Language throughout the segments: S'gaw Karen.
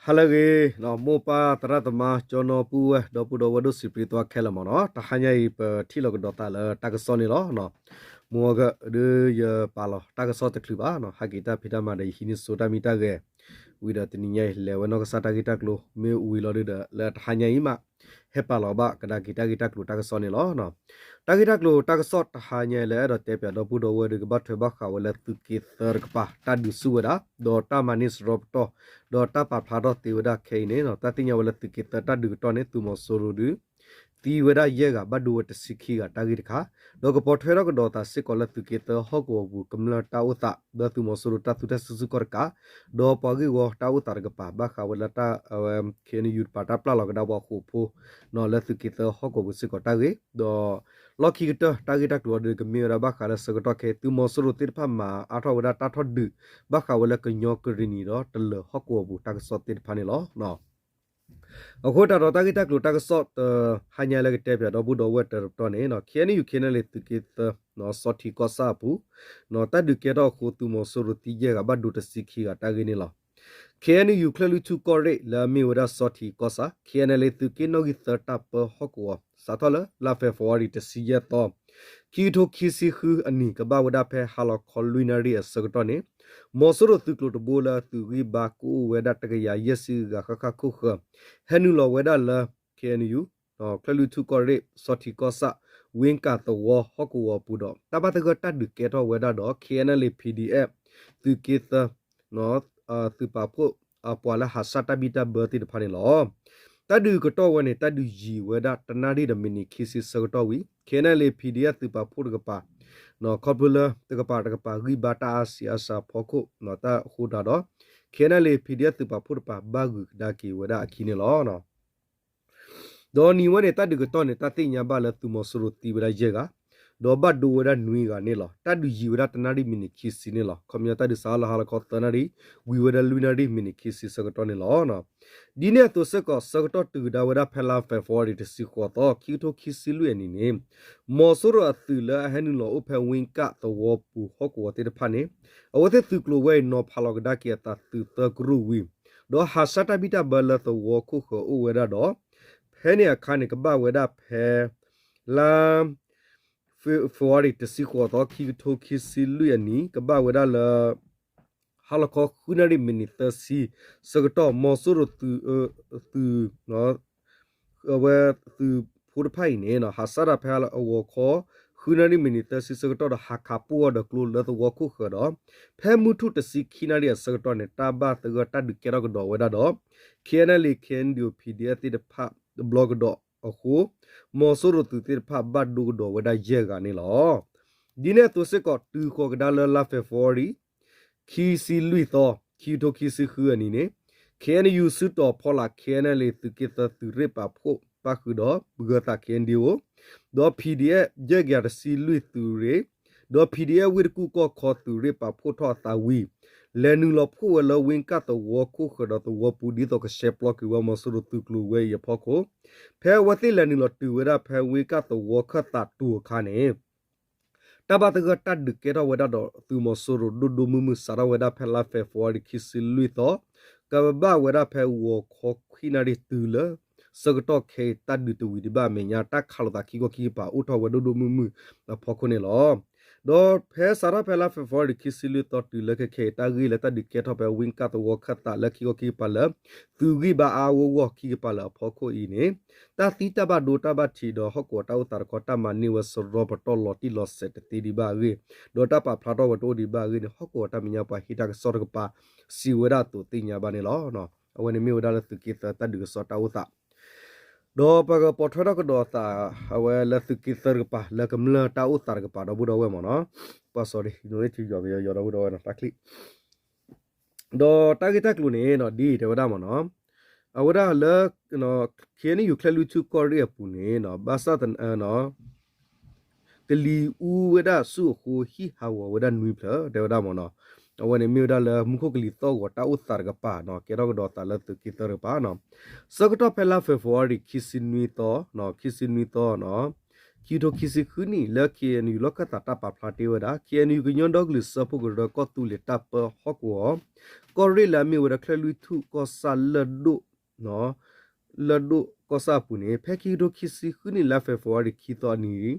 ဟါလၢအဂ့ၤ, မိၢ်ပၢ်သရၣ်သမါ ကၠီနီပုၢ်ဝဲၢ် ဒီပုၢ်ဒီဝဲၢ်ဒိၣ်စံးပျံၤသွါခဲလၢာ်မ့ၢ်နီၤ, တဟါညါအံၤ ပထံၣ်လိာ်ကဒီးသးလၢတၢ်ကစီၣ်န့ၣ်လီၤ. မုၢ်ဂီၤဒုးယပာ်လီၤတၢ်ကစီၣ်တချုးဘၣ်, ဟဲက့ၤတၢ်ဖံးတၢ်မၤဒီး ယဟံးန့ၢ်ဆိတၢ်မံတၢ်ဂဲၤ, ဝံၤဒီးတနံၤညါအံၤ လဲၤဝဲနီၢ်ကစၢ်တၢ်ဂ့ၢ်တၢ်ကျိၤ မ့ၢ်ဝံၤလီၤဒုးဒီး လၢတဟါညါအံၤမး ဟဲပာ်လီၤဘၣ်ကဒါက့ၤတၢ်ဂ့ၢ်တၢ်ကျိၤတၢ်ကစီၣ်န့ၣ်လီၤ. တၢ်ဂ့ၢ်တၢ်ကျိၤတၢ်ကစီၣ်တဟါညါအံၤ လၢအဲၣ်ဒိးတဲပၠးဒီပုၢ်ဒီဝဲၢ်ဒီး ကဘၣ်ထွဲဘၣ်ဃးဝဲလၢသုးက့သၢတကပၤ တၢ်ဒုးဆူၣ်ဝဲဒၣ် ဒီးတၢ်မၤန့ၢ်စရီပတီၢ် ဒီးတၢ်ပာ်ဖျါထီၣ်သ့ဝဲဒၣ်ခဲအံၤန့ၣ် တၢ်သ့ၣ်ညါဝဲလၢသုးက့သၢတၢ်ဒုးကတီၢ်န့ၣ် သုးမီၤစိရိၤဒုး သံဝဲဒၣ်ယဲၢ်ဂၤ ဘၣ်ဒိဝဲတဆံခံဂၤတၢ်ဂ့ၢ်တခါ, ဒီးကပိာ်ထွဲထီၣ်ကဒီးသးစ့ၢ်ကီးလၢသုးက့သၢဟီၣ်ကဝီၤပူၤ ကမျၢၢ်တၢ်အိၣ်သး ဒီးသုးမီၤစိရိၤတၢ်သူတၢ်စုဆူၣ်ကီၢ်တကး, ဒီးပှၤဂ့ၢ်ဝီတၢ်အိၣ်သးတကပၤ ဘၣ်ဃးဝဲလၢ KNU တပၤတၢ်ပျၢ်လီၤကဒါပှၤဃိာ်ဖိ လၢသုးက့သၢဟီၣ်ကဝီၤပူၤစ့ၢ်ကီးတၢ်ဂ့ၢ်, ဒီးလီၢ်ခံကတၢၢ်တၢ်ဂ့ၢ်တၢ်ကျိၤအံၤဒီး ကမ့ၢ်ဝဲဒၣ်ဘၣ်ဃးလၢဆၢကတီၢ်ခဲအံၤ သုးမီၤစိရိၤသ့ၣ်တဖၣ်မၤအါထီၣ်ဝဲဒၣ်တၢ်ထီၣ်ဒုး ဘၣ်ဃးဝဲလၢကညီကရ့ၣ်နံၤဒီးတလၢၤဟီၣ်ကဝီၤပူၤတၢ်ကစီၣ်သ့ၣ်တဖၣ်န့ၣ်လီၤ. အဃိသတးဒီးတၢ်ဂ့ၢ်တၢ်ကျိၤတၢ်ကစီၣ်တဟါညါလၢကတဲပၠးဒီပုၢ်ဒီဝဲၢ်တၢတပတီၢ်န့ၣ် KNU KNLA သုးက့သၢ စီၤထံးကီၢ်ဆၣ်အပူၤ တၢ်ဒုးကဲထီၣ်အဃိ သုးမီၤစိရိၤသံယဲၢ်ဂၤ ဘၣ်ဒိတဆံခံဂၤတၢ်ဂ့ၢ်န့ၣ်လီၤ. KNU ချၢၣ်လွံၢ်ထူၣ်ကီၢ်ရ့ၣ် လၢအမ့ၢ်ဝဲဒၣ်စီၤထံးကီၢ်ဆၣ် KNLA သုးက့နီၣ်ဂံၢ်သၢတၢ်ပၢဟီၣ်ကဝီၤ စးထီၣ်လၢလါဖ့ၤဘြူၤအါရံၤတဆံယဲၢ်သီ ခံကထိခံဆံဃုအနံၤ ကဘၣ်ဝဲဒၣ်ဖဲဟါလီၤခီလွံၢ်နၣ်ရံၣ်အဆၢကတီၢ်န့ၣ် မီၤစိရိၤသုးကျိၤတဘိလၢအသုးဂံၢ်ဘါကအိၣ်ဝဲဒၣ်တကယၤယဲၢ်ဆံဂၤဃၣ်ဃၣ်ခိၣ်ဃၢၤ ဟဲနုာ်လီၤဝဲဒၣ်လၢ KNU ချၢၣ်လွံၢ်ထူၣ်ကီၢ်ရ့ၣ် စီၤထံးကီၢ်ဆၣ် ဝ့ၢ်ကၣ်သဝီဟီၣ်ကဝီၤအပူၤဒီး တၢ်ဘၣ်သဂၢၢ်တၢ်ဒုးကဲထီၣ်ဝဲဒၣ်ဒီး KNLA PDF သုးက့သၢ သုးပာ်ဖှိၣ်အပှၤလၢဟးဆှၣ်တၢ်ဘံၣ်တၢ်ဘၢသ့ၣ်တဖၣ်န့ၣ်လီၤ. တၢ်ဒုးကတီၢ်ဝဲန့ၣ် တၢ်ဒုးယံာ်ဝဲဒၣ်တနၣ်ရံၣ်ဒီးမံးနံးခံဆံဆၢကတီၢ်ဝံၤ KNLA PDF သုးပာ်ဖှိၣ်တကပၤ ခီဖျိလၢတကပၤတကပၤဂံၢ်ဘါတၢ်အါစံးအါစှၤအဖီခိၣ် တၢ်အဃိတၢ်ဒီး KNLA PDF သုးပာ်ဖှိၣ်တကပၤ ဘၣ်ဂုၤကဒါက့ၤဝဲဒၣ်အခံန့ၣ်လီၤ. ဒီးနံၤဝဲန့ၣ် တၢ်ဒုးကတီၢ်န့ၣ် တၢ်သ့ၣ်ညါဘၣ်လၢသုးမီၤစိရိၤသံဝဲဒၣ်ယဲၢ်ဂၤ, ဒီးဘၣ်ဒိဝဲဒၣ်နွံဂၤန့ၣ်လီၤ. တၢ်ဒုးယံာ်ဝဲဒၣ်တနၣ်ရံၣ်မံးနံးခံဆံန့ၣ်လီၤ. ခီပညီတၢ်ဒုးစးထီၣ်လၢဟါလီၤခီသၢနၣ်ရံၣ်, ဝံၤဝဲဒၣ်လွံၢ်နၣ်ရံၣ်မံးနံးခံဆံဆၢကတီၢ်န့ၣ်လီၤ. ဒ်န့ၣ်အသိးစ့ၢ်ကီး ဆၢကတီၢ်တုၤကဒါဝဲဒၣ်ဖဲလါဖ့ၤဘြူၤအါရံၤတဆံဃိးသီ ခံကထိခံဆံလွံၢ်အနံၤန့ၣ် မီၤစိရိၤအသုးလၢအဟဲနုာ်လီၤအိၣ်ဖဲဝ့ၢ်ကၣ်သဝီပူၤဟီၣ်ကဝီၤသ့ၣ်တဖၣ်န့ၣ် အဝဲသ့ၣ်သုးကျိၤဝဲအံၤ နီၤဖးလီၤကဒါက့ၤအသးသုးသၢကရူၢ်ဝံၤ ဒီးဟးဆှၣ်တၢ်ဘံၣ်တၢ်ဘၢလၢသဝီခိၣ်ဃၢၤအိၣ်ဝဲဒၣ်ဒီး ဖဲန့ၣ်အခါန့ၣ် ကဘၣ်ဝဲဒၣ်ဖဲ လါ ဖ့ၤဘြူၤအါရံၤတဆံဃိးသီ ခံကထိခံဆံလွံၢ်အနံၤ ကဘၣ်ဝဲဒၣ်လၢ ဟါလီၤခီဃုနၣ်ရံၣ်မံးနံးသၢဆံ ဆၢကတီၢ် မီၤစိရိၤသုး သုး အဝဲသုးဖိတဖၣ်အံၤန့ၣ် ဟးဆှၣ်တၢ်ဖဲအဂီၤခီ ဃုနၣ်ရံၣ်မံးနံးသၢဆံဆၢကတီၢ်ဒီး ဟးခးပှၢ်ဒီးကျိလၢသဝီခိၣ်ဃၢၤဒီး ဖဲမုၢ်ထူၣ်တဆံခံနၣ်ရံၣ်အဆၢကတီၢ်န့ၣ် တၢ်ဘၣ်သဂၢၢ်တၢ်ဒုးကဲထီၣ်ကဒီးဝဲဒၣ်ဒီး KNLA KNDO PDF သ့ၣ်တဖၣ်တဘျီကဒီးအဃိ မီၤစိရိၤသုးသ့ၣ်တဖၣ်ဘၣ်ဒိကဒီးဝဲဒၣ်ယဲၢ်ဂၤန့ၣ်လီၤ. ဒ်န့ၣ်အသိးစ့ၢ်ကီး တုၤဃီၤကဒါလၢလါဖ့ၤဘြူၤအါရံၤ ခံဆံလွံၢ်သီ ခံကထိခံဆံဃုအနံၤန့ၣ် KNU စုတီၤဖီလာ် KNLA သုးက့သၢသုးရ့ၣ်ပာ်ဖှိၣ်ပၣ်ဃုာ်ဒီး ပဂၢၤသး KNDO ဒီး PDF ယဲၢ်ကယၤတဆံလွံၢ်သုးရ့ၣ် ဒီး PDF ဝ့ၢ်တကူၣ်ကီၢ်ခီသုးရ့ၣ်ပာ်ဖှိၣ်ထီၣ်အသးဝံၤ လဲၤနုာ်လီၤဖှိၣ်ဝဲလၢဝ့ၢ်ကၣ်သဝီခိၣ်ဃၢၤဒီးသဝီပူၤ ဒ်သိးကရှဲပျီက့ၤဝဲမီၤစိရိၤသုးကျိၤဝဲအံၤအဖီခိၣ် ဖဲအဝဲသ့ၣ်လဲၤနုာ်လီၤတုၤဝဲဒၣ်ဖဲဝ့ၢ်ကၣ်သဝီခၢၣ်သးတိၤအခါန့ၣ် တၢ်ဘၣ်သဂၢၢ်တၢ်ဒုးကဲထီၣ်ဝဲဒၣ်ဒီး သုးမီၤစိရိၤဒိၣ်ဒိၣ်မုၢ်မုၢ် စးထီၣ်ဝဲဒၣ်ဖဲလါဖ့ၤဘြူၤအါရံၤခံဆံလွံၢ်သီ ကဘၣ်ဝဲဒၣ်ဖဲဂီၤခီခွံနၣ်ရံၣ်တုၤလၢ ဆၢကတီၢ်ခဲအံၤ တၢ်ဒုးတဝံၤဒံးဘၣ်အမဲာ်ညါ တၢ်ခးလိာ်သးခံခီခံကပၤ အိၣ်ထီၣ်ဝဲဒိၣ်ဒိၣ်မုၢ်မုၢ်အဖီခိၣ်န့ၣ်လီၤ. ဒီးဖဲစးထီၣ်ဖဲလါဖ့ၤဘြူၤအါရံၤခံဆံလွံၢ်သီတုၤလၢခဲခဲအံၤ တၢ်ဂ့ၢ်လၢတၢ်ဒုးကဲထီၣ်ဖဲဝ့ၢ်ကၣ်သဝီခၢၣ်သးလၢခံခီခံကပၤလၢ သုးဂံၢ်ဘါအါအါဂီၢ်ဂီၢ်ခံကပၤလၢအဖီခိၣ်အံၤန့ၣ် တၢ်သံတၢ်ဘၣ်ဒိတၢ်ဘၣ်ထံးဒီးဟီၣ်ကဝီၤတၢ်အိၣ်သးတခီ တၢ်မၤန့ၢ်ဝဲစရီပတီၢ်လီၤတံၢ်လီၤဆဲးတသ့ဒံးဘၣ်အဂ့ၢ် ဒီးတၢ်ပာ်ဖျါထီၣ်ဝဲတအိၣ်ဒံးဘၣ်အဂ့ၢ်န့ၣ် ဟီၣ်ကဝီၤတၢ်မဲာ်ညါပှၤဟ့ၣ်တၢ်ကစီၣ်တကပၤ စံးဝဲဒၣ်အသိးသ့ၣ်ညါဘၣ်န့ၣ်လီၤ. အဝဲန့ၣ်မ့ၢ်ဝဲဒၣ်လၢသုးက့သၢတၢ်ဒုးကစီၣ်တၢ်အိၣ်သး ဒီးပကပိာ်ထွဲထီၣ်ကဒီးအသး အဝဲလၢသုးက့သၢတကပၤ လၢကမျၢၢ်တၢ်အိၣ်သးတကပၤ ဒီပုၢ်ဒီဝဲၢ်မ့ၢ်နီၤ, ပှၤစီၤဒ့ ယိၤယိၤဒီပုၢ်ဒီဝဲၢ်နီၤ တၢ်ချံ ဒီးတၢ်ဂ့ၢ်တၢ်ကျိၤန့ၣ်နီၤ ဒ်အံၤတဲဝဲဒၣ်မ့ၢ်နီၤ, အဝဲဒၣ်လၢ ခ့ၣ်အဲၣ်ယူၣ်ချဲၣ်လွံၢ်ထူၣ်ကီၢ်ရ့ၣ်အပူၤန့ၣ် ဘၣ်ဆၣ်သနာ် ကလံၤအူဝဲဒၣ်ဆူၣ်အဃိ ဟံၣ်ဟးဂီၤဝဲဒၣ်နွံဖျၢၣ် တဲဝဲဒၣ်မ့ၢ်နီၤ, အဝဲန့ၣ်မ့ၢ်ဝဲဒၣ်လၢမူခိၣ်ကလံၤသီၣ်ဂီၤတၢ်အိၣ်သးတကပၤနီၤ ကဲထီၣ်ကဒီးသးလၢသုးက့သၢတကပၤနီၤ, ဆၢကတီၢ်ဖဲလါဖ့ၤဘြူၤအါရံၤ ခံဆံနွံသီ ခံဆံနွံသီနီၤ, ခ့ၣ်အဲၣ်ယူၣ် ခံကထိခံဆံဃုနံၣ် လၢ KNU လီၢ်ခၢၣ်သးတၢ်ပာ်ဖျါတ့ၢ်ဝဲဒၣ် KNU ကညီဒီကလုာ်စၢဖှိၣ်ကရၢ ကီၢ်သူလ့ၤတၢ်ပၢဟီၣ်ကဝီၤ ကီၢ်ရ့ၣ်လၢအမ့ၢ်ဝဲဒၣ်ချၢၣ်လွံၢ်ထူၣ်ကီၢ်ဆၣ်လၢၢ်ဒိၣ် လၢၢ်ဒိၣ်ကီၢ်ဆၣ်အပူၤန့ၣ် ဖဲခံကထိခံဆံဃုနံၣ် လါ February ခံသီအနံၤ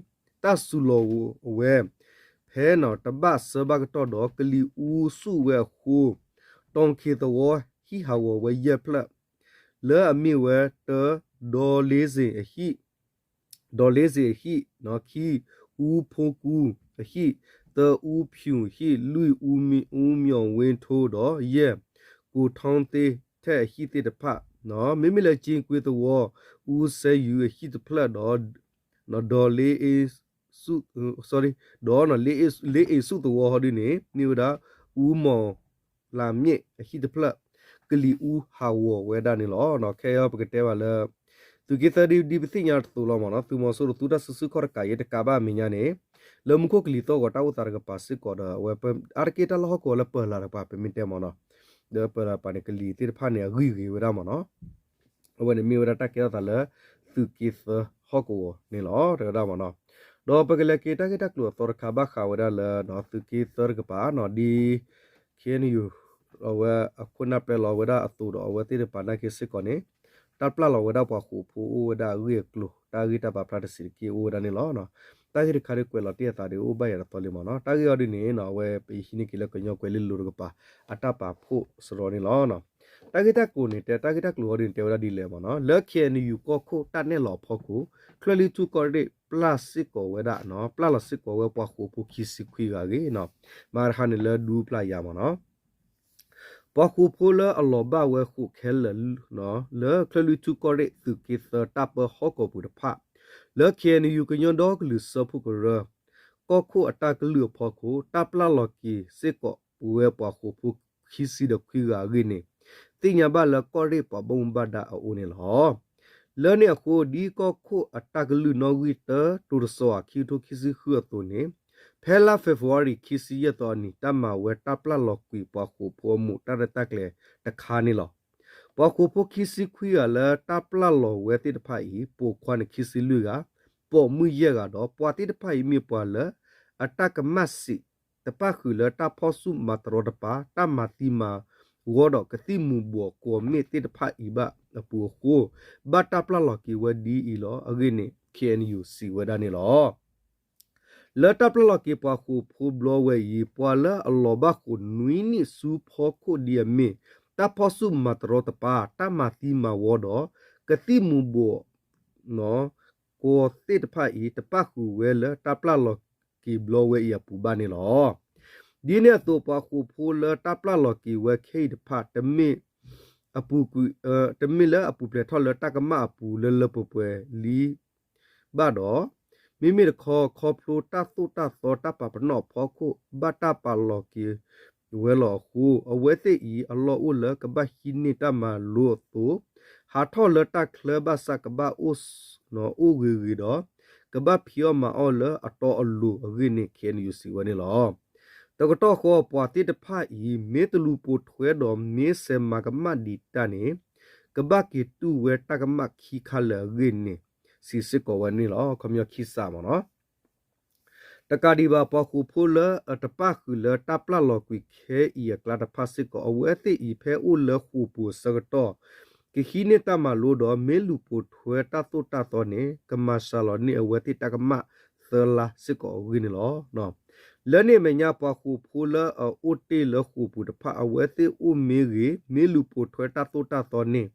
တၢ်စူၤလီၤအဝဲ ဖဲနီၤ တဘၣ်စၢဘၣ်ကတီၢ်ဒီး ကလံၤအူဆူၣ်ဝဲအဃိ တီၣ်ခ့သဝီဟံၣ်ဟးဂီၤဝဲယဲၢ်ဖျၢၣ် လၢအမ့ၢ်ဝဲ တၢ ဒီလ့စ့ၣ်အဟံၣ် ဒီလ့စ့ၣ်အဟံၣ်, ခံ အူဖိကူအဟံၣ်, သၢ အူဖၠူၣ်အဟံၣ်, လွံၢ် အူမၠီၣ်ဝ့ထိဒီး ယဲၢ် ကိၣ်ထီသ့ထဲအဟံၣ်သ့ၣ်တဖၣ်, မ့မ့ၢ်လၢကၠ့ကွ့သဝီ အူစဲယုၤအဟံၣ်တဖျၢၣ်ဒီး ဒီလ့ ဒီး လ့အ့ဆူၣ်သဝီဟီဒုန့ၣ် မ့ၢ်ဝဲဒၣ် အူမီၢ်လးမ့ၣ်အဟံၣ်တဖျၢၣ် ကလံၤအူဟးဂီၤဝဲဒၣ်န့ၣ်လီၤ. ခဲအံၤပကတဲဘၣ်လၢ သုးက့သၢဒ်ပသ့ၣ်ညါတသိးလီၤမ့ၢ်နီၤ သုးမီၤစိရိၤသုတၢ်စုဆူၣ်ခီၣ်တကးယဲတကးဘၣ်အမဲာ်ညါန့ၣ် လၢမူခိၣ်ကလံၤသီၣ်ဂီၤတၢ်အိၣ်သးတကပၤစ့ၢ်ကီးဒီး အဝဲအါတက့ၢ်တၢ်လီၢ်ဟီၣ်ကဝီၤလၢပၢၤလၢ်တကပၤ ပမ့ၢ်တဲမ့ၢ်နီၤ ဒီးပၢၤလၢ်တကပၤန့ၣ် ကလံၤသ့ၣ်တဖၣ်န့ၣ်အဂံၢ်ဂ့ၤဝဲဒၣ်မ့ၢ်နီၤ အဝဲန့ၣ်မ့ၢ်ဝဲဒၣ်တၢ်ကဲထီၣ်သးလၢ သုးက့သၢဟီၣ်ကဝီၤန့ၣ်လီၤ တဲဝဲဒၣ်မ့ၢ်နီၤ ဒီးပကလဲၤက့ၤတၢ်ဂ့ၢ်တၢ်ကျိၤအသီတခါဘၣ်ဃးဝဲဒၣ်လၢ သုးက့သၢတကပၤနီၤ ဒ် KNU အဝဲအခိၣ်နၢ်ပျဲလီၤဝဲဒၣ်အသိးဒီးအဝဲသ့ၣ်တကပၤနာ်က့စ့ၢ်ကီးန့ၣ် တၢ်ပျၢ်လီၤဝဲဒၣ်ပှၤဃိာ်ဖိအိၣ်ဝဲဒၣ်အဂ့ၢ်အကျိၤ တၢ်ဂ့ၢ်တၢ်ပာ်ဖျါတစဲးတက့ၢ်အိၣ်ဝဲဒၣ်န့ၣ်လီၤ. တၢ်ဂ့ၢ်တခါဒ်ကွဲးလီၤတ့ၢ်အသးဒီးအိၣ်ဘၣ်ယၤတသီလံမ့ၢ်နီၤ တၢ်ဂ့ၢ်အီၤဒ်န့ၣ် အဝဲပဟံးန့ၢ်က့ၤလၢကညီကွဲၤလ့လိၤတကပၤ အတၢ်ပာ်ဖှိၣ်စရီန့ၣ်လီၤ. တၢ်ဂ့ၢ်တၢ်ကျိၤန့ၣ် တဲတၢ်ဂ့ၢ်တၢ်ကျိၤအီၤဒ်န့ၣ် တဲဝဲဒၣ်ဒ်လဲၣ်မ့ၢ်နီၤ လၢ KNU ကီၢ်ခိၣ်တၢ်နဲၣ်လီၤအဖီခိၣ် ချၢၣ်လွံၢ်ထူၣ်ကီၢ်ရ့ၣ်ပျၢ်စ့ၢ်ကီးဝဲဒၣ် ပျၢ်လီၤစ့ၢ်ကီးဝဲပှၤဃိာ်ဖိခံဆံခွံဂၤအဂ့ၢ် မၤတခါန့ၣ်လၢဒူပျၢ်ယၤမ့ၢ်နီၤ ပှၤဃိာ်ဖိလၢအလီၤဘၣ်ဝဲဃိာ်ခဲလၢာ် လၢချၢၣ်လွံၢ်ထူၣ်ကီၢ်ရ့ၣ်သုးက့သၢတၢ်ပၢဟီၣ်ကဝီၤပူၤတဖၣ် လၢ KNU ကညီဒီကလုာ်စၢဖှိၣ်ကရၢ ကီၢ်ခိၣ်အတၢ်ကလုၢ်အဖီခိၣ် တၢ်ပျၢ်လီၤက့ၤစ့ၢ်ကီးဝဲပှၤဃိာ်ဖိခံဆံဒီးခွံဂၤအဂ့ၢ်န့ၣ် သ့ၣ်ညါဘၣ်လၢကီၢ်ရ့ၣ်ပှၤဘၣ်မူဘၣ်ဒါအအိၣ်န့ၣ်လီၤ. လၢန့ၣ်အဃိ ဒ်ကီၢ်ခိၣ်အတၢ်ကလုၢ်နီၣ်ဂံၢ်တၢတိၤတစီၤအခံကထိခံဆံဃုအသိးန့ၣ် ဖဲလါ February ခံဆံယဲၢ်သီအနံၤ တၢ်မၤဝဲတၢ်ပျၢ်လီၤကွံာ်ပှၤဃိာ်ဖိအမူးတၢ်ရဲၣ်တၢ်ကျဲၤတခါန့ၣ်လီၤ. ပှၤဃိာ်ဖိခံဆံခွံဂၤလၢတၢ်ပျၢ်လီၤဝဲသ့ၣ်တဖၣ်အံၤ ပိာ်ခွါန့ၣ်ခံဆံလွံၢ်ဂၤ, ပိာ်မုၣ်ယဲၢ်ဂၤဒီး ပှၤသ့ၣ်တဖၣ်အံၤမ့ၢ်ပှၤလၢ အတၢ်ကမၣ်စံး တပၣ်ဃုာ်လၢတၢ်ဖီၣ်ဆူၣ်မၤတရီတပါ တၢ်မၤသံမၤဝီဒီး ကသံၣ်မူၤဘှီးကွီၢ်မ့ၣ်သ့ၣ်တဖၣ်အံၤဘၣ်အပူၤအဃိ ဘၣ်တၢ်ပျၢ်လီၤက့ၤဝဲဒ်အံၤလီၤ. အဂ့ၢ်န့ၣ် KNU စံးဝဲဒၣ်န့ၣ်လီၤ. လၢတၢ်ပျၢ်လီၤက့ၤပှၤဃိာ်ဖိဘျီဝဲအံၤ ပှၤလၢအလီၤဘၣ်ဃိာ်နွံနံၣ်ဆူဖီခိၣ်ဒ်အမ့ၢ် တၢ်ဖီၣ်ဆူၣ်မၤတရီတပါ တၢ်မၤသံမၤဝီဒီး ကသံၣ်မူၤဘှီး ကွီၢ်သ့ၣ်တဖၣ်အံၤ တပၣ်ဃုာ်ဝဲလၢတၢ်ပျၢ်လီၤက့ၤဘျီဝဲအံၤအပူၤဘၣ်န့ၣ်လီၤ. ဒ်န့ၣ်အသိး ပှၤဃိာ်ဖိလၢတၢ်ပျၢ်လီၤက့ၤဝဲခဲအံၤတဖၣ် တမ့ၢ်အပူၤကွံာ် တမ့ၢ်လၢအပူၤဖျဲးထီၣ်လၢတၢ်ကမၣ်အပူၤလၢလၢပှဲၤပှဲၤလံ ဘၣ်ဒီး မ့မ့ၢ်တခီ ခီဖျိတၢ်သိၣ်တၢ်သီတၢ်ပာ်ပနီၣ်အဖီခိၣ် ဘၣ်တၢ်ပာ်လီၤက့ၤဝဲလီၤအဃိ အဝဲသ့ၣ်အံၤ အလီၢ်အိၣ်လၢကဘၣ်ဟံးန့ၢ်တၢ်မၤလိအသိး ဟးထီၣ်လၢတၢ်ချၢဘၣ်ဆၣ်ကဘၣ်အိၣ် အိၣ်ဂ့ၤဂ့ၤဒီး ကဘၣ်ဖံးအီၣ်မၤအီၣ်လၢအတီအလိၤအဂ့ၢ်န့ၣ် KNU စံးဝဲန့ၣ်လီၤ. တကတီၢ်ဃီ ပှၤသ့ၣ်တဖၣ်အံၤ မ့ၢ်တလူၤပိာ်ထွဲဒီးမ့ၢ်စဲးမၤကမၣ်ဒံးတၢ်န့ၣ် ကဘၣ်က့ၤတူၢ်ဝဲတၢ်ကမၣ်ခံခါလၢာ်အဂ့ၢ်န့ၣ် စံးစ့ၢ်ကီးဝဲန့ၣ်လီၤ. ခီပညီခံစးမ့ၢ်နီၤ တကးဒံးဘၣ် ပှၤဃိာ်ဖိလၢအတပၣ်ဃုာ်လၢတၢ်ပျၢ်လီၤကွံာ်ခဲအံၤအကျါတဖၣ်စ့ၢ်ကီး အဝဲသ့ၣ်အံၤ ဖဲအိၣ်လၢဃိာ်ပူၤအဆၢကတီၢ် ကဟံးန့ၢ်တၢ်မၤလိဒီး မ့ၢ်လူၤပိာ်ထွဲတၢ်သိၣ်တၢ်သီန့ၣ် ကမၤစှၤလီၤန့ၢ်အဝဲသ့ၣ်တၢ်ကမၣ်သၢလါစ့ၢ်ကီးအဂ့ၢ်န့ၣ်လီၤ. လၢန့ၣ်အမဲာ်ညါ ပှၤဃိာ်ဖိလၢအအိၣ်တ့ၢ်လၢဃိာ်ပူၤတဖၣ် အဝဲသ့ၣ်အိၣ်မ့ၢ်ဂ့ၤ မ့ၢ်လူၤပိာ်ထွဲတၢ်သိၣ်တၢ်သီန့ၣ်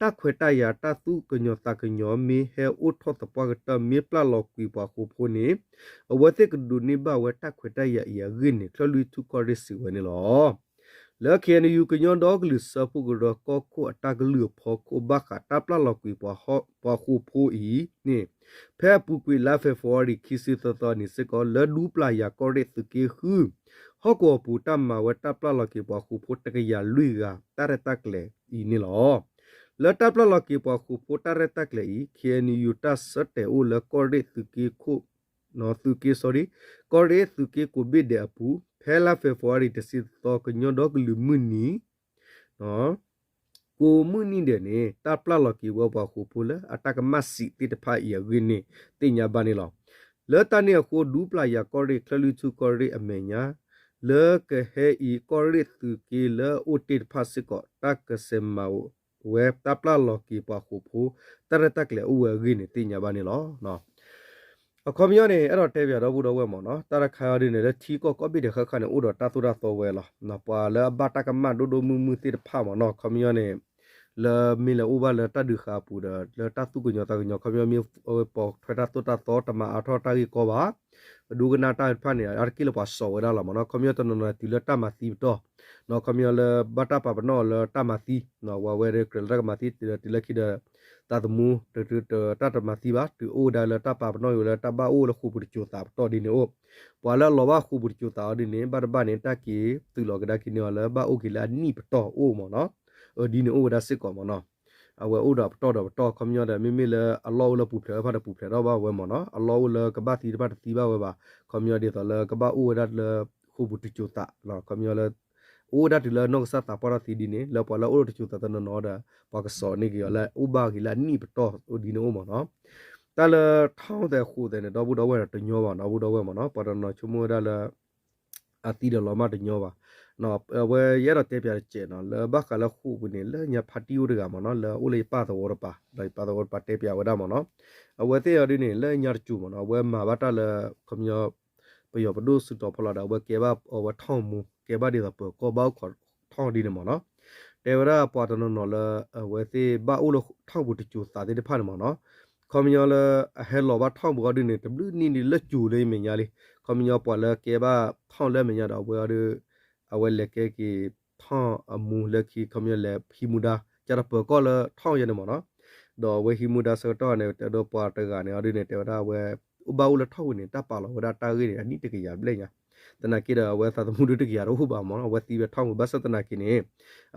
တၢ်ခွဲးတၢ်ယာ်တၢ်သူၣ်ကညီၤသးကညီၤ မ့ၢ်ဟဲအိၣ်ထီၣ်သပှၢ်ကတၢၢ် မ့ၢ်ပျၢ်လီၤကွံာ်ပှၤဃိာ်ဖိန့ၣ် အဝဲသ့ၣ်ကဒိးန့ၢ်ဘၣ်ဝဲတၢ်ခွဲးတၢ်ယာ်အံၤအဂ့ၢ်န့ၣ် ချၢၣ်လွံၢ်ထူၣ်ကီၢ်ရ့ၣ်စံးဝဲန့ၣ်လီၤ. လၢ KNU ကညီဒီကလုာ်စၢဖှိၣ်ကရၢကီၢ်ခိၣ်အတၢ်ကလုၢ်အဖီခိၣ် ဘၣ်ဃးတၢ်ပျၢ်လီၤကွံာ်ပှၤဃိာ်ဖိအံၤန့ၣ် ဖဲအပူၤကွံာ်လါ February ခံဆံသၢသီအနံၤစ့ၢ်ကီး လၢဒူပျၢ်ယၤကီၢ်ရ့ၣ်သုးက့ဃု ဟီၣ်ကဝီၤပူၤ တၢ်မၤဝဲတၢ်ပျၢ်လီၤက့ၤပှၤဃိာ်ဖိတကယၤလွံၢ်ဂၤ တၢ်ရဲၣ်တၢ်ကျဲၤအံၤန့ၣ်လီၤ. လၢတၢ်ပျၢ်လီၤက့ၤပှၤဃိာ်ဖိတၢ်ရဲၣ်တၢ်ကျဲၤအံၤ KNU တၢ်ဆၢတဲာ်အိၣ်လၢကီၢ်ရ့ၣ်သုးက့ခိၣ် သုးက့ sorry ကီၢ်ရ့ၣ်သုးက့ကိးဘ့ၣ်ဒဲးအပူၤ ဖဲလါ February တဆံသီ ကညီဒီကလုာ်မုၢ်နံၤ ကိးမုၢ်နံၤဒဲးန့ၣ် တၢ်ပျၢ်လီၤက့ၤဝဲပှၤဃိာ်ဖိလၢအတၢ်ကမၣ်စံးသ့ၣ်တဖၣ်အံၤအဂ့ၢ်န့ၣ် သ့ၣ်ညါဘၣ်န့ၣ်လီၤ. လၢတၢ်န့ၣ်အဃိ ဒူပျၢ်ယၤကီၢ်ရ့ၣ် ချၢၣ်လွံၢ်ထူၣ်ကီၢ်ရ့ၣ်အမဲာ်ညါ လၢကဟဲအံၤ ကီၢ်ရ့ၣ်သုးက့လၢအအိၣ်တ့ၢ်တဖၣ်စ့ၢ်ကီး တၢ်ကစဲးမၤဝဲတၢ်ပျၢ်လီၤက့ၤပှၤဃိာ်ဖိ တၢ်ရဲၣ်တၢ်ကျဲၤအိၣ်ဝဲအဂ့ၢ်န့ၣ် သ့ၣ်ညါဘၣ်န့ၣ်လီၤ. အခီပညီန့ၣ် အဲၣ်ဒိးတဲပၠးဒီပုၢ်ဒီဝဲၢ်မ့ၢ်နီၤ တၢ်တခါအံၤဒ်န့ၣ် လၢထံကီၢ်ကိးဘ့ၣ်ဒဲးဃၣ်ဃၣ်န့ၣ် အိၣ်ဒီးတၢ်သိၣ်တၢ်သီဝဲလီၤ. ပှၤလၢအဘၣ်တၢ်ကမၣ်ဒိၣ်ဒိၣ်မုၢ်မုၢ်သ့ၣ်တဖၣ်မ့ၢ်နီၤ အခီပညီန့ၣ် လၢမ့ၢ်လဲၤအိၣ်ဘၣ်လၢတၢ်ဒုးဃာ်အပူၤဒီး လၢတၢ်သူၣ်ကညီၤသးကညီၤ အခီပညီမ့ၢ်အဝဲပိာ်ထွဲတၢ်သိၣ်တၢ်သီ တမၤအါထီၣ်တၢ်ဂ့ၢ်ကီဘၣ် ဒိကနၣ်တၢ်တဖၣ်န့ၣ် အါတက့ၢ်လၢပှၤစိာ်ဝဲဒၣ်လီၤမ့ၢ်နီၤ အခီပညီတနီၤနီၤတုၤလၢတၢ်မၤသံပတီၢ် အခီပညီလၢဘၣ်တၢ်ပာ်ပနီၣ်အီၤလၢတၢ်မၤသံ ဝဲဝဲဒီးကြၢးလၢတၢ်ကမၤသံ တုၤလၢခံဒီး သးသမူ တၢ်တမၤသံဘၣ် တုၤအိၣ်ဝဲဒၣ်လၢတၢ်ပာ်ပနီၣ်အီၤလၢတၢ်ဘၣ်အိၣ်လၢဃိာ်ပူၤတစိၤသးပတီၢ်ဒ်န့ၣ်အိၣ် ပှၤလၢအလီၤဘၣ်ဃိာ်ပူၤတစိၤသးအီၤဒ်န့ၣ် ဘၣ်တဘၣ်န့ၣ် တၢ်က့ၤသုးလီၤကဒါက့ၤန့ၢ်အီၤလၢဘၣ်အိၣ်က့ၤလၢအနံၣ်ပတီၢ်အိၣ်မ့ၢ်နီၤ ဒ်န့ၣ်အိၣ်ဝဲဒၣ်စ့ၢ်ကီးမ့ၢ်နီၤ အဝဲအိၣ်ဒီးပတီၢ်ဒီးပတီၢ် အခီပညီဒီး မ့မ့ၢ်လၢအလီၢ်အိၣ်လၢပူၤဖျဲးအဖၣ်ဒီးပူၤဖျဲးထီၣ်ဘၣ်ဝဲမ့ၢ်နီၤ အလီၢ်အိၣ်လၢကဘၣ်သံတဖၣ်တသံဘၣ်ဝဲဘၣ် အခီပညီဒ်သိးလၢကဘၣ်အိၣ်ဝဲဒၣ်လၢဃိာ်ပူၤတစိၤသး အခီပညီလၢ အိၣ်ဝဲဒၣ်တုၤလၢနီၢ်ကစၢ်သးပှၢ်ထီၣ်သံဒ်န့ၣ် လၢပှၤလၢအအိၣ်လၢတစိၤသးတနီၤနီၤဒီး ပှၤကစိာ်န့ၢ်က့ၤအီၤလၢအိၣ်ဘၣ်က့ၤလၢအနံၣ်ပတီၢ်ဒ်န့ၣ်အိၣ်မ့ၢ်နီၤ တၢ်လၢထီၣ်သဲးဃိာ်သဲးန့ၣ် ဒီပုၢ်ဒီဝဲၢ်ဒီးတညီဘၣ် ဒီပုၢ်ဒီဝဲၢ်မ့ၢ်နီၤ ပှၤတနီၤဆိကမိၣ်ဝဲဒၣ်လၢ အသံဒီးလီၤမၢ်တညီဘၣ် အဝဲယအဲၣ်ဒိးတဲပၠးတစဲးနီၤ လၢဘၣ်ဃးလၢဃိာ်ပူၤန့ၣ် လၢညါဖါတံၢ်အိၣ်တဂၤမ့ၢ်နီၤ လၢအအိၣ်လၢယပၢ်သဝီတပၤ ဒီးယပၢ်သဝီတပၤတဲပၠးဝဲဒၣ်မ့ၢ်နီၤ အဝဲသ့ၣ်အီၤဒ်န့ၣ် လၢညါတစိၤမ့ၢ်နီၤ အဝဲမၤဘၣ်တၢ်လၢ ခီပညီ ပယီၤပဒိၣ်စုတီၤဖီလာ်ဒီး အဝဲကဲဘၣ်အဝဲထီၣ်မူ ကဲဘၣ်ဒ်သိးပၢၤကီၢ်ဘၣ်အိၣ်ခိးထီၣ်ဒ်န့ၣ်မ့ၢ်နီၤ တဲဝဲဒၣ်ပှၤတနီၤနီၤလၢ အဝဲသ့ၣ်ဘၣ်အိၣ်လၢထီၣ်ပူၤတစိၤသးသ့ၣ်တဖၣ်န့ၣ်မ့ၢ်နီၤ ခီပညီလၢ အဟဲလီၤဘၣ်ထီၣ်ပူၤအီၤဒ်န့ၣ် တဘျုးနံၣ်ဒ်လၢစိၤလၢယမဲာ်ညါလံ ခီပညီပှၤလၢကဲဘၣ်ထီၣ်လၢအမဲာ်ညါဒီး အဝဲဒၣ် အဝဲလဲၤကဲက့ၤထီၣ်အမူလၢခံ ခီပညီလဲၤဟံးမူဒါ ကဒီးပၢၤကီၢ်လၢထီၣ်ယဲန့ၣ်မ့ၢ်နီၤ ဒီးအဝဲဟံးမူဒါဆၢကတီၢ်န့ၣ် တဲဒီးပှၤတဂၤန့ၣ်အီၤဒ်န့ၣ် တဲဝဲဒၣ်အဝဲ အိၣ်ဘၣ်အိၣ်လၢထီၣ်ပူၤန့ၣ် တၢ်ပာ်လီၤဝဲဒၣ်တၢ်ဂ့ၢ်န့ၣ် အနံၣ်တကယၤဘျဲၣ်ညါ သနာ်က့ဒီး အဝဲသးသမူဒုတကယၤတအိၣ်ဘၣ်မ့ၢ်နီၤ အဝဲသံဝဲထီၣ်ပူၤ ဘၣ်ဆၣ်သနာ်က့န့ၣ်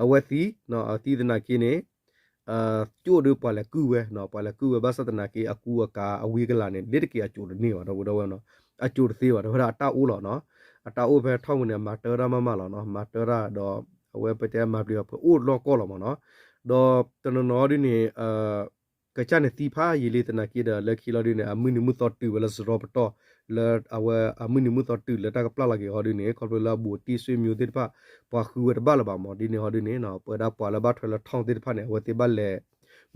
အဝဲသံ အသံသနာ်က့န့ၣ် ကၠိၣ်ဒီးပှၤလဲၤကုၢ်ဝဲ ပှၤလဲၤကုၢ်ဝဲ ဘၣ်ဆၣ်သနာ်က့ အကူအကၤအဝံအကလၤန့ၣ် လ့တက့ၤအစိၤတန့ၢ်ဘၣ် ဒီပုၢ်ဒီဝဲၢ်နီၤ အစိၤတသ့ဘၣ် တဲဝဲဒၣ်အတၢ်အိၣ်လီၤနီၤ အတၢ်အိၣ်ဖဲထီၣ်ပူၤန့ၣ် အမၤတၢ်ဒၣ်မးမးလီၤနီၤ မၤတၢ်ဒၣ်ဒီး အဝဲပတဲမၤပျံၤအီၤ ပအိၣ်လီၢ်ကီၢ်လီၤမ့ၢ်နီၤ ဒီးတနီၤနီၤဒ်န့ၣ် ကစၢ်န့ၣ်သံဖးယံာ်လံသနာ်က့ဒီး လၢခံလီၤဒ်န့ၣ် အမုၢ်နံၤမုၢ်သီတုၤဝဲလၢစရီပတီၢ် လၢအဝဲအမုၢ်နံၤမုၢ်သီတုၤလၢတၢ်ကပျၢ်လီၤက့ၤဟီဒ်န့ၣ် ခီဖျိလၢအဘူးအတံၢ် ဆွေမျိုးသ့ၣ်တဖၣ် ပှၤဃုဝဲတဘၣ်လၢၤဘၣ်မ့ၢ် ဒ်န့ၣ်ဟီဒ်န့ၣ် ပဝဲဒၣ်ပှၤလၢဘၣ်ထွဲလၢထီၣ်သ့ၣ်တဖၣ်န့ၣ် အဝဲသ့ၣ်ဘၣ်လဲၤ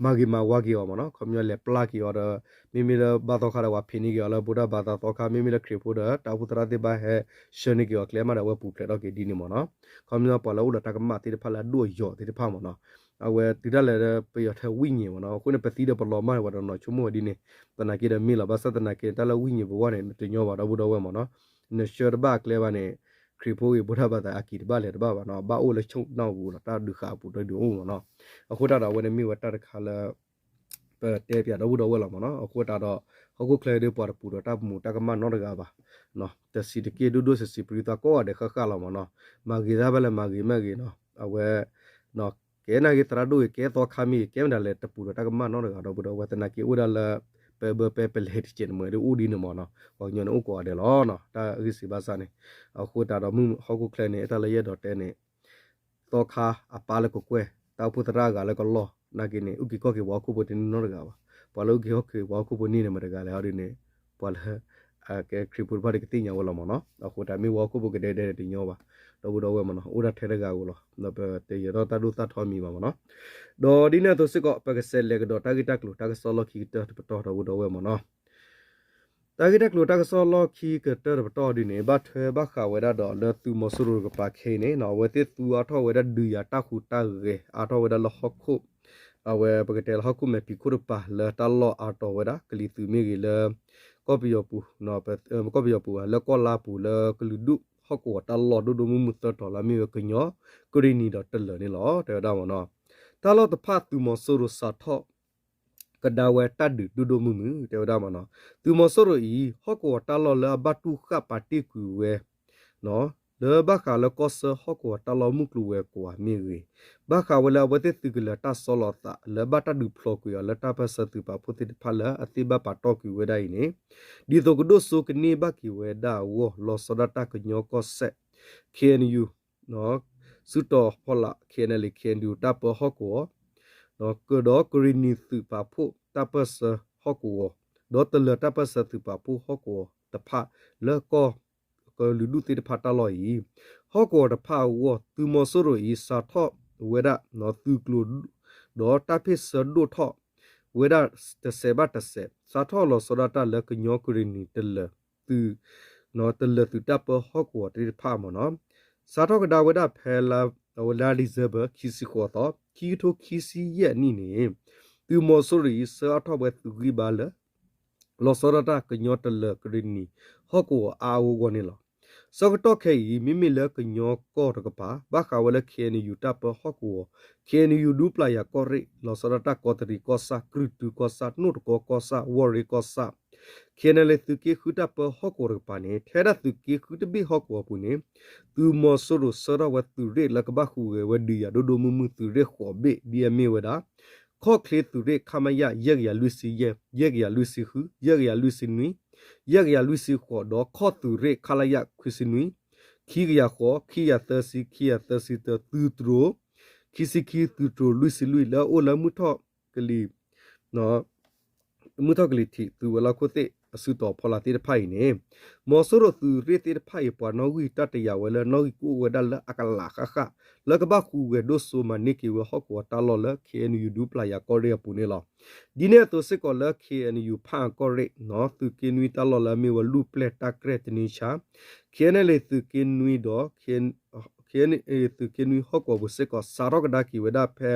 မၤဂ့ၤမၤဝါက့ၤအီၤမ့ၢ်နီၤ ခီပညီလဲၤပျၢ်က့ၤအီၤဒီး မ့မ့ၢ်လၢဘါသီခါဒီး ပှၤဖံးန့ၢ်က့ၤအီၤလၢ ဗုဒ္ဓဘာသာ သီခါ မ့မ့ၢ်လၢခရံာ်ဖိဒီး တၢ်အိၣ်ဖှိၣ်သရၣ်သ့ၣ်ဘၣ်ဟဲဆှၢန့ၢ်က့ၤအီၤ ကျဲမးဒီးအဝဲပူၤဖျဲးထီၣ်က့ၤဒ်န့ၣ်မ့ၢ်နီၤ ခီပညီပှၤလၢအိၣ်ဒီးတၢ်ကမၣ်သ့ၣ်တဖၣ်လၢအဒိၣ်အယိာ်သ့ၣ်တဖၣ်မ့ၢ်နီၤ အဝဲတုၤဒၣ်လဲာ်လၢပယီၤထဲဝိညာဉ်မ့ၢ်နီၤ အဃိန့ၣ် ပသံဒီးပလီၤမၢ်န့ၣ် ပှၤတနီၤဆိကမိၣ်ဝဲဒ်န့ၣ် သနာ်က့ဒီးမ့ၢ်လီၤ ဘၣ်ဆၣ်သနာ်က့ တၢ်လၢဝိညာဉ်ဘဝန့ၣ် နတညီဘၣ်ဒီပုၢ်ဒီဝဲၢ်မ့ၢ်နီၤ နဆှၢတဘၣ်အကျဲဘၣ်န့ၣ် ခရံာ်ဖိဂ့ၤ ဗုဒ္ဓဘာသာ အကံၤတဘၣ်လဲၤတဘၣ်ဘၣ်နီၤ ဘၣ်အိၣ်လၢဆိၣ်နီၣ်ပူၤလီၤ တၢ်ဒုးဃာ်အပူၤတဒုးအိၣ်မ့ၢ်နီၤ အဃိသတးဒီး အဝဲန့ၣ်မ့ၢ်ဝဲတၢ်တခါလၢ ပတဲပၠးဒီပုၢ်ဒီဝဲၢ်လီၤမ့ၢ်နီၤ အဃိသတးဒီး ဟီၣ်ခိၣ်ချၢဒ်ပှၤတပူၤဒီးတၢ်မူးတၢ်ကမၣ်နီတဂၤဘၣ် တဆံးတက့ၢ်ဒိၣ်ဒိၣ်ဆံးဆံး ပရံသးကိးဂၤဒဲးဃၣ်ဃၣ်လီၤမ့ၢ်နီၤ မၤဂ့ၤတၢ်ဘၣ်လဲၣ်မၤဂ့ၤမ့ၢ်ဂ့ၤနီၤ အဝဲ ကဲနာ်က့သရၣ်ဒိၣ်ဂ့ၤ ကဲသီခါမ့ၢ်ဂ့ၤ ကဲမတၤလဲၣ် တပူၤဒီးတၢ်ကမၣ်နီတဂၤဒီပုၢ်ဒီဝဲၢ် သနာ်က့အိၣ်ဒၣ်လၢ ပဲဘၢပဲပလဲၤတကဲးန့ၣ်မ့ၢ် ဒ်အိၣ်ဒ်န့ၣ်မ့ၢ်နီၤ ပှၤကညီန့ၣ်အိၣ်ကိးဂၤဒဲးလီၤ တၢ်ဂ့ၢ်စံးဘၣ်ဆၣ်န့ၣ် အဃိသတးဒီးမုၢ်ဟီၣ်ခိၣ်ချၢန့ၣ် တၢ်လၢယအဲၣ်ဒိးတဲန့ၣ် သီခါအပၢ်လၢကကွဲၢ် တၢ်အိၣ်ဖှိၣ်သရၣ်အဂၤလၢကလီၢ် နာ်က့န့ၣ် အုၣ်က့ၤခီၣ်က့ၤပှၤဟီၣ်ခိၣ်ဖိတန့ၢ်နီတဂၤဘၣ် ပှၤလၢအုၣ်က့ၤခီၣ်က့ၤပှၤဟီၣ်ခိၣ်ဖိန့ၢ်န့ၣ်မတၤတဂၤလဲၣ် ဟီဒ်န့ၣ် ပှၤလၢ ကဲခရံာ်ဖိတဖၣ်ဒီးကသ့ၣ်ညါဝဲလီၤမ့ၢ်နီၤ အဃိသတးမ့ၢ်ပှၤဟီၣ်ခိၣ်ဖိကဒဲကဒဲန့ၣ်တညီဘၣ် ဒီပုၢ်ဒီဝဲၢ်မ့ၢ်နီၤ အိၣ်ဒၣ်ထဲတဂၤဧိၤလီၤ ပတယၢၤထီၣ်တၢ်ဒိၣ်သၣ်ထီမံၤဘၣ်မ့ၢ်နီၤ ဒီးဒ်န့ၣ်အသိးစ့ၢ်ကီး ပကစးလဲၤကဒီးတၢ်ဂ့ၢ်တၢ်ကျိၤတၢ်ကစီၣ်လီၢ်ခံကတၢၢ်တပတီၢ်ဒီပုၢ်ဒီဝဲၢ်မ့ၢ်နီၤ တၢ်ဂ့ၢ်တၢ်ကျိၤတၢ်ကစီၣ်လီၢ်ခံကတၢၢ်တပတီၢ်ဒ်န့ၣ် ဘၣ်ထွဲဘၣ်ဃးဝဲဒၣ်ဒီးလၢသုးမီၤစိရိၤတကပၤခဲအံၤန့ၣ် အဝဲသ့ၣ်သူအါထီၣ်ဝဲဒၣ်ဒုးယၤတၢ်ဟူးတၢ်ဂဲၤ အါထီၣ်ဝဲဒၣ်လၢဟီၣ်ခိၣ် အဝဲပကတဲလၢဟီၣ်ခိၣ်မဲာ်ဖံးခိၣ်တကပၤ လၢတၢ်လီၢ်အါတီၤဝဲဒၣ် ကလံၤသုးမ့ၢ်ဂ့ၤလၢ ကီၢ်ပယီၤပူၤ ကီၢ်ပယီၤပူၤ လၢကီၢ်လါပူၤ လၢကလုာ်ဒူၣ်ဟီၣ်ကဝီၤတၢ်လီၢ်ဒိၣ်ဒိၣ်မုၢ်မုၢ်သၢတီၤလၢအမ့ၢ်ဝဲကညီ ကရံၣ်နံၤဒီးတလၢၤန့ၣ်လီၤ တဲဝဲဒၣ်မ့ၢ်နီၤ တၢ်လီၢ်တဖၣ်သုးမီၤစိရိၤစးထီၣ် ကဒါဝဲတၢ်ဒုးဒိၣ်ဒိၣ်မုၢ်မုၢ် တဲဝဲဒၣ်မ့ၢ်နီၤ သုးမီၤစိရိၤအံၤ ဟီၣ်ကဝီၤတၢ်လီၢ်လၢအဘၣ်တူၢ်ဃာ်ပာ်တ့ၢ်ကွံာ်ဝဲ လၢဘၣ်ဃးလၢကီၢ်ဆၢဟီၣ်ကဝီၤတၢ်လီၢ်မုၢ်ကျိၤဝဲၤကွာ်မ့ၢ်ဂ့ၤ, ဘၣ်ဃးဝဲလၢအဝဲသ့ၣ်သုးကလၢၤတၢ်ဆီလီၤသးလၢဘၣ်တၢ်ဒုးဖျိးကွံာ်အီၤလၢတၢ်ပၢၢ်ဆၢသုးပာ်ဖှိၣ်သ့ၣ်တဖၣ်လၢအသ့ၣ်ဘၣ်ပာ်တီၢ်ကွံာ်ဝဲဒၣ်အံၤန့ၣ်, ဒ်သိးကဒိၣ်စိကန့ၢ်ဘၣ်က့ၤဝဲဒၣ်အဂီၢ် လီၤဆီဒၣ်တၢ်ကညီကီၢ်စဲၣ် ခ့ၣ်အဲၣ်ယူၣ် စုတီၤဖီလာ် ခ့ၣ်အဲၣ်ယူၣ် တၢ်ပၢဟီၣ်ကဝီၤ ကဒီးကရံၣ်နံၤသုးပာ်ဖှိၣ်တၢ်ပၢၢ်ဆၢဟီၣ်ကဝီၤ ဒီးတလၢၤတၢ်ပၢၢ်ဆၢသုးပာ်ဖှိၣ်ဟီၣ်ကဝီၤတဖၣ်လၢကီၢ်ကလုာ်ဒူၣ်သ့ၣ်တဖၣ်တၢ်လီၢ်အံၤ, ဟီၣ်ကဝီၤတဖၣ်အဂီၢ် သုးမီၤစိရိၤအံၤ စးထီၣ်ဝဲဒၣ်သုးကျိၤ ဒီးတၢ်ဖ့ၣ်ဆၢဒိၣ်ထီၣ်ဝဲဒၣ်တစဲးဘၣ်တစဲး, စးထီၣ်လီၤဆီဒၣ်တၢ်လၢကညီကရ့ၣ်နံၤတလၢၤသုး တလၢၤသုးတၢ်ပၢဟီၣ်ကဝီၤသ့ၣ်တဖၣ်မ့ၢ်နီၤ, စးထီၣ်ကဒါဝဲဒၣ်ဖဲလါ ဝဲလါ December ခံဆံဃိးသီ ခံကထိခံဆံယဲၢ်နံၣ်န့ၣ်, သုးမီၤစိရိၤအံၤ ဆှၢအါထီၣ်ဝဲသုးဂံၢ်ဘါလၢ လီၤဆီဒၣ်တၢ်ကညီတလၢၤကရ့ၣ်နံၤ ဟီၣ်ကဝီၤအါအါဂီၢ်ဂီၢ်န့ၣ်လီၤ. ဆၢကတီၢ်ခဲအံၤ မ့မ့ၢ်လၢကညီကီၢ်တကပၤ ဘၣ်ဃးဝဲလၢ K N U တၢ်ပၢဟီၣ်ကဝီၤ K N U ဒူပျၢ်ယၤကီၢ်ရ့ၣ် လီၤဆီဒၣ်တၢ်ကီးတရံးကီၢ်ဆၣ် ကြုၢ်တုကီၢ်ဆၣ် နိၣ်တကီကီၢ်ဆၣ် ဝီၢ်ရ့ကီၢ်ဆၣ် K N L A သုးက့ဃုတၢ်ပၢဟီၣ်ကဝီၤတကပၤန့ၣ် ထဲဒၣ်သုးက့ဃုတဘ့ၣ်ဟီၣ်ကဝီၤအပူၤန့ၣ် သုးမီၤစိရိၤဆှၢထီၣ်ဝဲသုးရ့ၣ်လၢကဘၣ်ဟူးဂဲၤဝဲဒုးယၤဒိၣ်ဒိၣ်မုၢ်မုၢ်သုးရ့ၣ်ဃိးဘ့ၣ် ဒ်အမ့ၢ်ဝဲဒၣ် ခီၣ်ချ့သုးရ့ၣ် ခမရ ယဲၢ်ကယၤလွံၢ်ဆံယဲၢ် ယဲၢ်ကယၤလွံၢ်ဆံဃု ယဲၢ်ကယၤလွံၢ်ဆံနွံ ယဲၢ်ကယၤလွံၢ်ဆံဃိး ဒီးခီၣ်သုးရ့ၣ် ခလရ ခွံဆံနွံ ခံကယၤဃိး ခံကယၤသၢဆံ ခံကယၤသၢဆံတၢ သုးတြိၤ ခံဆံခံ သုးတြိၤလွံၢ်ဆံလွံၢ် လၢအအိၣ်လၢမုၢ်ထီၣ်ကလံၤ မုၢ်ထီၣ်ကလံၤထံး သုးဝဲၤလီၢ်ခိၣ်သ့ၣ်အစုတီၤဖီလာ်သ့ၣ်တဖၣ်အံၤန့ၣ် မီၤစိရိၤသုးရ့ၣ်သ့ၣ်တဖၣ်အံၤ ပှၤနီၣ်ဂံၢ်တၢ်တယာ်ဝဲလၢနီၣ်ဂံၢ်ကအိၣ်ဝဲဒၣ်လၢအကလးဃၣ်ဃၣ် လၢကဘၣ်ဟူးဂဲၤဒိၣ်စိမၤန့ၢ်က့ၤဝဲဟီၣ်ကဝီၤတၢ်လီၢ်လၢ K N U ဒူပျၢ်ယၤကီၢ်ရ့ၣ်အပူၤန့ၣ်လီၤ. ဒ်န့ၣ်အသိးစ့ၢ်ကီးလၢ K N U ဖၣ်အကီၢ်ရ့ၣ် သုးက့နွံတၢ်လီၢ်လၢအမ့ၢ်ဝဲလူၢ်ပျဲၢ် တၢ်ကြဲၢ် တနံၤဆၣ် K N L A သုးက့နွံဒီး K N A သုးက့နွံဟီၣ်ကဝီၤပူၤစ့ၢ်ကီး စးထီၣ်ကဒါက့ၤဝဲဒၣ်ဖဲ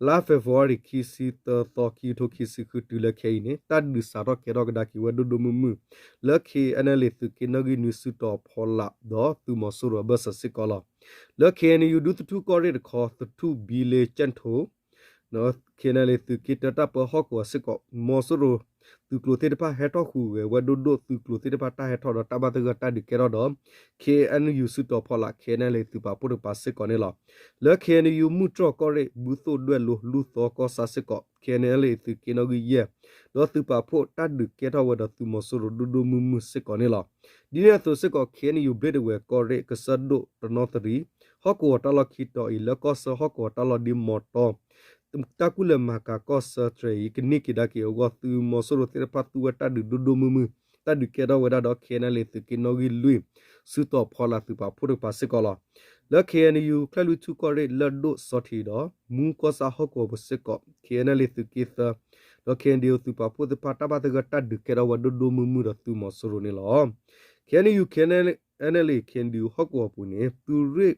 လါ February ခံဆံသၢသီ ခံကထိခံဆံဃုတုၤလၢခဲအံၤန့ၣ် တၢ်ဒုးစးထီၣ်ကဲထီၣ်ကဒါက့ၤဝဲဒိၣ်ဒိၣ်မုၢ်မုၢ် လၢ K N L A သုးက့နီၣ်ဂံၢ်နွံစုတီၤဖီလာ် ဒီးသုးမီၤစိရိၤအဘၢၣ်စၢၤစ့ၢ်ကီးလီၤ. လၢ K N U ဒူသထူၣ်ကီၢ်ရ့ၣ်တခီ သထူၣ်ဘံလ့ကၠဲၣ်ထိ K N L A သုးက့တၢတၢ်ပၢဟီၣ်ကဝီၤစ့ၢ်ကီး မီၤစိရိၤသုးကျိၤသ့ၣ်တဖၣ်ဟဲထီၣ်ဟူးဂဲၤဝဲဒိၣ်ဒိၣ် သုးကျိၤသ့ၣ်တဖၣ်တၢ်ဟဲထီၣ်ဒီးတၢ်ဘၣ်သဂၢၢ်တၢ်ဒုးကဲထီၣ်ဒီး K N U စုတီၤဖီလာ် K N L A သုးပာ်ဖှိၣ်တကပၤစ့ၢ်ကီးန့ၣ်လီၤ. လၢ K N U မုၢ်တြီၢ်ကီၢ်ရ့ၣ် ဘူသိၣ်ဒွဲၣ်လိ လူၢ်သီကီၢ်ဆၣ်စ့ၢ်ကီး K N L A သုးက့နီၣ်ဂံၢ်ယဲၢ် ဒီးသုးပာ်ဖှိၣ်တၢ်ဒုးကဲထီၣ်ဝဲဒီးသုးမီၤစိရိၤဒိၣ်ဒိၣ်မုၢ်မုၢ်စ့ၢ်ကီးန့ၣ်လီၤ. ဒ်န့ၣ်အသိးစ့ၢ်ကီး K N U ဘျ့ဒဝဲၢ်ကီၢ်ရ့ၣ် ကစၢၢ်ဒိၣ်တနီသရံၣ် ဟီၣ်ကဝီၤတၢ်လီၢ်ခံတီၤအံၤ လၢကီၢ်ဆၢဟီၣ်ကဝီၤတၢ်လီၢ်ဒ်မီတီ တၢ်ကူၣ်လဲၤမၤကၤကီၢ်ဆၢတြဲၤအံၤ ကန့ၢ်က့ၤဒၣ်က့ၤအဂီၢ် သုးမီၤစိရိၤသ့ၣ်တဖၣ်သူဝဲတၢ်ဒုးဒိၣ်ဒိၣ်မုၢ်မုၢ် တၢ်ဒုးကဲထီၣ်ဝဲဒၣ်ဒီး K N L A သုးက့နီၣ်ဂံၢ်လွံၢ် စုတီၤဖီလာ်သုးပာ်ဖှိၣ်တကပၤစ့ၢ်ကီးလီၤ. လၢ K N U ချၢၣ်လွံၢ်ထူၣ်ကီၢ်ရ့ၣ် လၢၢ်ဒိၣ်စီၤထံးဒီး မူကီၢ်ဆၣ်ဟီၣ်ကဝီၤပူၤစ့ၢ်ကီး K N L A သုးက့သၢ ဒီး K N D O သုးပာ်ဖှိၣ်သ့ၣ်တဖၣ် တၢ်ဘၣ်သဂၢၢ်တၢ်ဒုးကဲထီၣ်ဝဲဒိၣ်ဒိၣ်မုၢ်မုၢ်ဒီးသုးမီၤစိရိၤန့ၣ်လီၤ. K N U, K N L A, K N D O ဟီၣ်ကဝီၤပူၤန့ၣ် သုးရ့ၣ်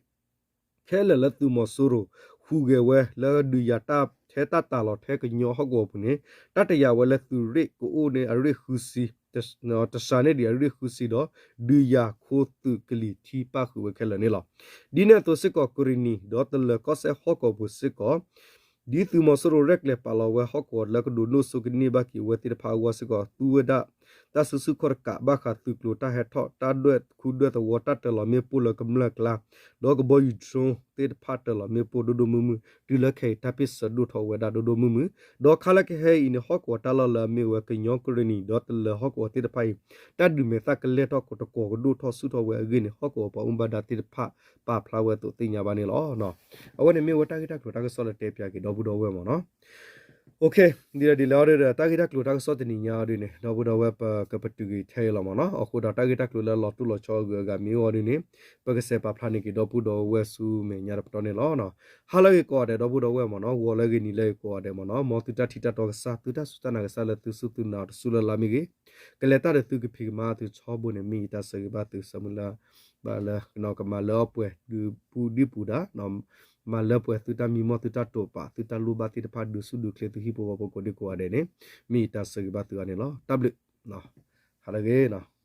ခဲလၢာ်လၢသုးမီၤစိရိၤ ဟူးဂဲၤဝဲလၢဒုးယၤတၢ်ထဲတၢ်တၤလီၤထဲကညီဟီၣ်ကဝီၤပူၤန့ၣ် တၢ်တယာ်ဝဲလၢသုးရ့ၣ်ကအိၣ်န့ၣ်အရ့ၣ်ဃုဆံ တစှၤန့ၢ်ဒံးအရ့ၣ်ဃုဆံဒီး ဒုးယၤခိသုးကလံၤထံပၣ်ဃုာ်ဝဲခဲလၢာ်န့ၣ်လီၤ. ဒ်န့ၣ်အသိးစ့ၢ်ကီး ကရ့ၣ်နံၤ ဒီးတလၢၤကီၢ်စဲၣ်ဟီၣ်ကဝီၤပူၤစ့ၢ်ကီး ဒ်သုးမီၤစိရိၤရဲၣ်ကျဲၤပာ်လီၤဝဲဟီၣ်ကဝီၤလၢကဒိးန့ၢ်စိကန့ၢ်ဘၣ်က့ၤဝဲသ့ၣ်တဖၣ်အဂီၢ်စ့ၢ်ကီး သူဝဲဒၣ် တၢ်စုဆူၣ်ခီၣ်တကးဘၣ်ဃးသုးကျိၤတၢ်ဟဲထီၣ် တၢ်ဒွဲၣ်ခူဒွဲၣ်သဝီ တၢ်တၢၤလီၤမ့ၣ်ပိၢ်လၢကမျၢၢ်ကျါ ဒီးကဘီယူၤ drone သ့ၣ်တဖၣ်တၢၤလီၤမ့ၣ်ပိၢ်ဒိၣ်ဒိၣ်မုၢ်မုၢ် တုၤလၢခဲအံၤတၢ်ဖ့ၣ်ဆၢဒိၣ်ထီၣ်ဝဲဒၣ်ဒိၣ်ဒိၣ်မုၢ်မုၢ် ဒီးခါလၢကဟဲအံၤန့ၣ် ဟီၣ်ကဝီၤတၢ်လီၢ်လၢအမ့ၢ်ဝဲကညီကရ့ၣ်နံၤ ဒီးတလၢၤဟီၣ်ကဝီၤသ့ၣ်တဖၣ်အံၤ တၢ်ဒုးမဲာ်သၣ်ကလဲၢ်ထီၣ်တကီၤကဒိၣ်ထီၣ်ဆူၣ်ထီၣ်ဝဲအဂ့ၢ်န့ၣ် ဟီၣ်ကဝီၤပှၤအိၣ်ဘၣ်ဒါသ့ၣ်တဖၣ်ပာ်ဖျါဝဲအသိးသ့ၣ်ညါဘၣ်န့ၣ်လီၤ. အဝဲန့ၣ်မ့ၢ်ဝဲတၢ်ဂ့ၢ်တၢ်ကျိၤတၢ်ကစီၣ်လၢတဲပၠးက့ၤဒီပုၢ်ဒီဝဲၢ်မ့ၢ်နီၤ. ဒ်လဲၣ်ဒ်လဲၣ်အီၤဒီး တၢ်ဂ့ၢ်တၢ်ကျိၤတၢ်ကစီၣ်တနံၤညါအီၤဒ်န့ၣ် ဒီပုၢ်ဒီဝဲၢ်ပကပတုာ်က့ၤထဲအံၤလီၤမ့ၢ်နီၤ. အဃိဒီးတၢ်ဂ့ၢ်တၢ်ကျိၤလၢလီၤတိၢ်လီၤဆီအဂုၤအဂၤမ့ၢ်အိၣ်အီၤဒ်န့ၣ် ပကစဲးပာ်ဖျါန့ၢ်က့ၤဒီပုၢ်ဒီဝဲၢ်ဆူမဲာ်ညါတပတီၢ်န့ၣ်လီၤ. ဟါလၢအဂ့ၤကိးဂၤဒဲး ဒီပုၢ်ဒီဝဲၢ်မ့ၢ်နီၤ, ဂီၤလၢအဂ့ၤနံၤလၢအဂ့ၤကိးဂၤဒဲးမ့ၢ်နီၤ, မ်သုတၢ်ထံၣ်တၢ်တီကစၢ် သုတၢ်စူၢ်တၢ်နာ်ကစၢ်လၢသုစူၢ်သုနာ် တစူၢ်လၢ်လၢ်မ့ၢ်ဂ့ၤ, ကလဲၤတၢ်ဒီးသုကဖံးကမၤသုထီဘိန့ၣ် မ့ၢ်ယတၢ်ဆၢဂ့ၤဘၣ်သု ဆၢမုၢ်လၢ် ဘၣ်လၢကမၤလၢအပှဲၤဒုးပူၤဒံးပူၤဒၣ် မၤလၢပှဲၤသုတၢ်မံမီၢ် သုတၢ်တိာ်ပာ် သုတၢ်လိၣ်ဘၣ်သ့ၣ်တဖၣ် ဒုးဆူၣ်ဒုးချ့ သုဟံၣ်ဖိဃီဖိကိးဒံကိးဂၤဒဲးန့ၣ် မ့ၢ်ယတၢ်ဆၢဂ့ၤဘၣ်သုအါန့ၣ်လီၤ. တၢ်ဘျုး, ဟါလၢအဂ့ၤနီၤ.